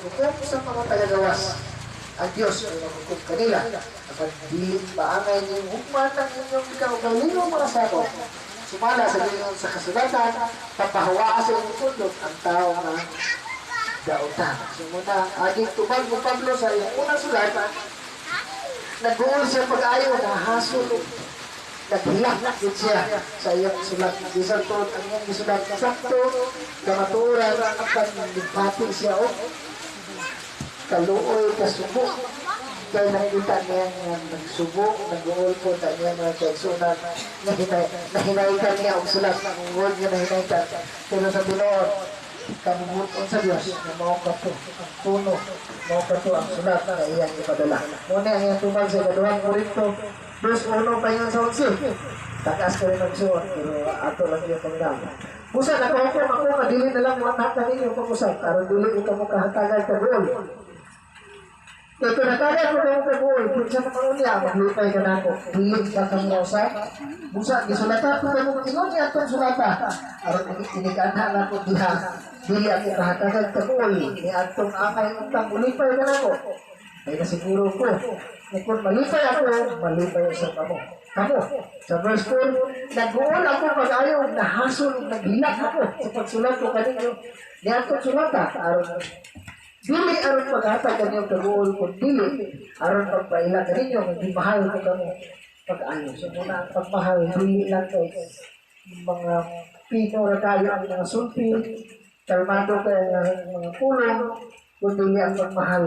Paghukom sa mga tagagawas. Ang Diyos ay maghukom kanila. Apan dili ba angay niyong hukman ang inyong kaugalingong mga sakop? Sumala sa giingon sa kasulatan, "Papahawaa sa inyong pundok ang tao nga dautan." So muna, aging tubag mo Pablo sa iyong unang sulat, nag-uol siya pag-ayo, nahasol, naghilak gid siya sa iyang sulat. Bisan tuod ang iyang gisulat sakto, kamatuoran, apan nagpati siya og kaluoy, kasubo. Kaya nakita niya nga nagsubo, nag-uol po na niya mga kaigsunan, nahinaykan niya og sulat, ang word nga nahinaykan. Pero sa tinuod, kabubuton sa Dios nga mao kato ang puno, mao kato ang sulat na iyang ipadala. Muna ang iyang tubag sa ikaduhang Korinto 2:1 pa sa 11. Takas ka rin magsuot, pero ato lang yung panginaon. Busa nakahukom ako nga dili na lang mo ninyo pag-usap, aron dili ko mo kahatagan kaguol. Kaya kung natagan ko kamo kaguol, kinsa naman unya, maglipay ka nako. Dili ba kamo usap? Busa, gisulatan ko kamo ingon niya atong sulata. Aron inig-anha nako diha, dili ako kahatagan kaguol, ni atong angay untang mulipay ka nako. Ay nasiguro ko, na kung malipay ako, malipay sa kamo. Kamo. Sa verse 4, nag-uol ako pag-ayo, nahasol, naghilak ako sa pagsulat ko kaninyo. Ni atong sulata, aron dili aron paghatag kanyo kaguol, kun dili aron pagpaila kaninyo nga gimahal ko kamo pag-ayo. So muna ang pagmahal, dili lang kay mga pino ra kayo ang mga sulti, kalmado kay ang mga pulong, kundi ang pagmahal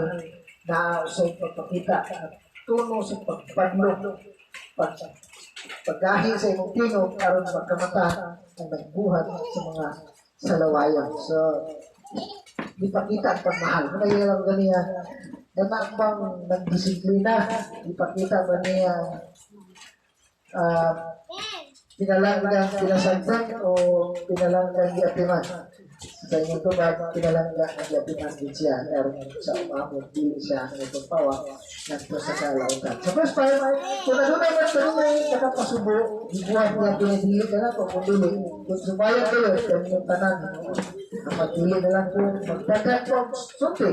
na sa pagpakita at tuno sa pagpadlo, paggahi sa imong tingog aron magkamata ang nagbuhat sa mga salawayan. So, ipakita ang pagmahal. Kung lang ganiya, gana bang nagdisiplina, ipakita ba niya pinalanggang pinasagdan o pinalanggang giatiman? Sa inyong tubag, pinalanggang ang giatiman din siya. Pero sa umabot, dili siya ang itong pawa nagto sa kalautan. Sa verse 5, kung adunay man kanunay nakapasubo, gibuhat niya pinadili ka na kung dili. Kung sumayag kayo, kanyang tanan, ang magdili na lang kung magdagan ko ang sulti.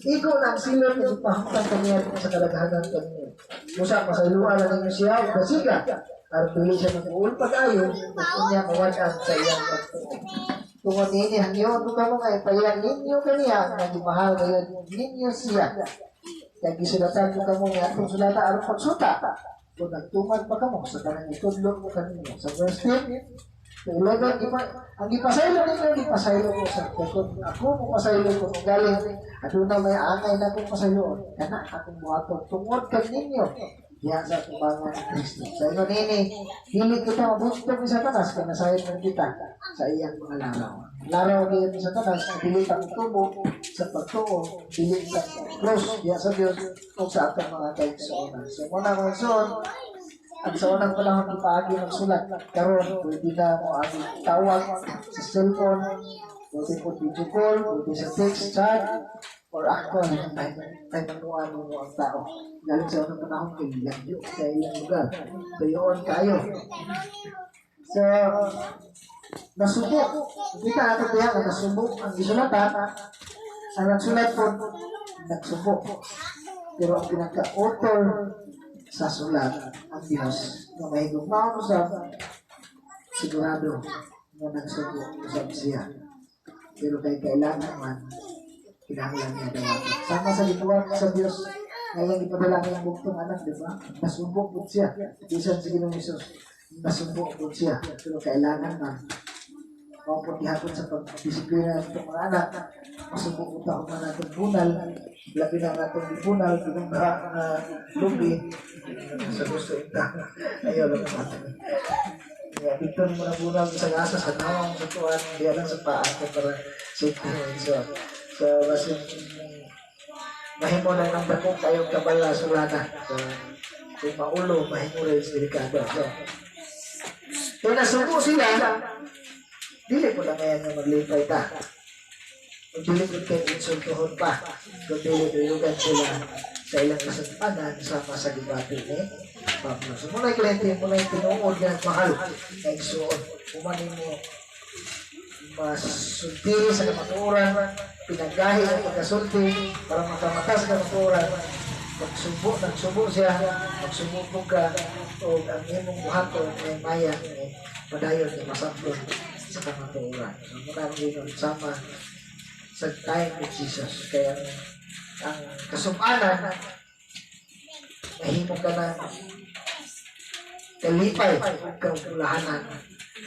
Igo na ang silot na ipahutang kaniya sa kalaghanan kaninyo. Busa masayloan na ninyo siya o dasiga. Aron dili siya mag-uol pag-ayo, ug unya mawad-an sa iyang pagtuo. Tungod niini hangyoon ko kamo nga ipailan ninyo kaniya nga gimahal gayud ninyo siya. Kay gisulatan ko kamo nga atong sulata aron pagsuta. Kung nagtuman pa kamo sa kanang itudlo ko kaninyo. Sa verse 10 to 11, ang gipasaylo ninyo, gipasaylo ko sa kay kung ako mo pasaylo ko kung galing, aduna may angay na akong pasayloon, kana akong buhaton tungod kaninyo diha sa atubangan ni Kristo. Sa ingon nini, dili kita mabuntog ni Satanas kay nasayod man kita sa iyang mga laraw. Laraw niya ni Satanas nga dili ta tubo sa pagtuo, dili ta close diha sa Dios o sa atong mga kaigsuonan. So muna mga igsoon, ang sa unang panahon ipaagi magsulat. Karon pwede na mo agi tawag sa cellphone, pwede po video call, pwede sa text, chat, or actual kay manuan mo ang tao. Galing sa unang panahon kay layo kay ilang lugar. Tuyoon kayo. So, nasubo. Kita natin diha nga nasubo ang gisulatan. Ang nagsulat po, nagsubo. Pero ang pinaka-author sa sulat, ang Diyos, nga mahigugmaon usab, sigurado nga nagsubo usab siya. Pero kay kailangan man, kinahanglan niya dawaton. Sama sa gibuhat sa Diyos, ngayon ipadala ang iyang bugtong anak, di ba? Nasubo po siya. Bisan sa Ginoong Hesus, nasubo po siya. Pero kailangan man, mao po gihapon sa pagdisiplina ng itong mga anak, masubo po ta man natong bunal, labi na natong bunal, binungha nga lubi, sa gusto ita. Ayaw lang natin. Yeah, dito mo na bunal sa asa sa nawang sa tuwan, di lang sa paa ko para safety mo. So, basin mahimo na ng dako kayong kabala sulana. So, kung maulo, mahimo rin sa delikado. So, kung nasubo sila, dili po lang ngayon nga maglipay ta. Kung dili po kayo insultuhon pa, kung dili duyugan sila sa ilang kasampanan sama sa gibati ni Pablo. So, muna kliyente, muna yung tinuod nga nagmahal na igsuon. Kumanin mo, Masulti sa kamatuoran, pinagahi ang pagkasulti para makamata sa kamatuoran. Magsubo, nagsubo siya, magsubo ka, o ang imong buhaton ay maya, ay padayon nga masamplon sa kamatuoran. So, muna ang gingon sama sa time with Jesus. Kaya ang kasubanan, mahimo ka ng kalipay ug kaugulahanan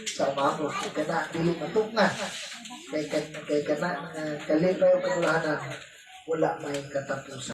sa umabot. Kana dili matukngan. Kay kana nga kalipay ug kaugulahanan wala may katapusan.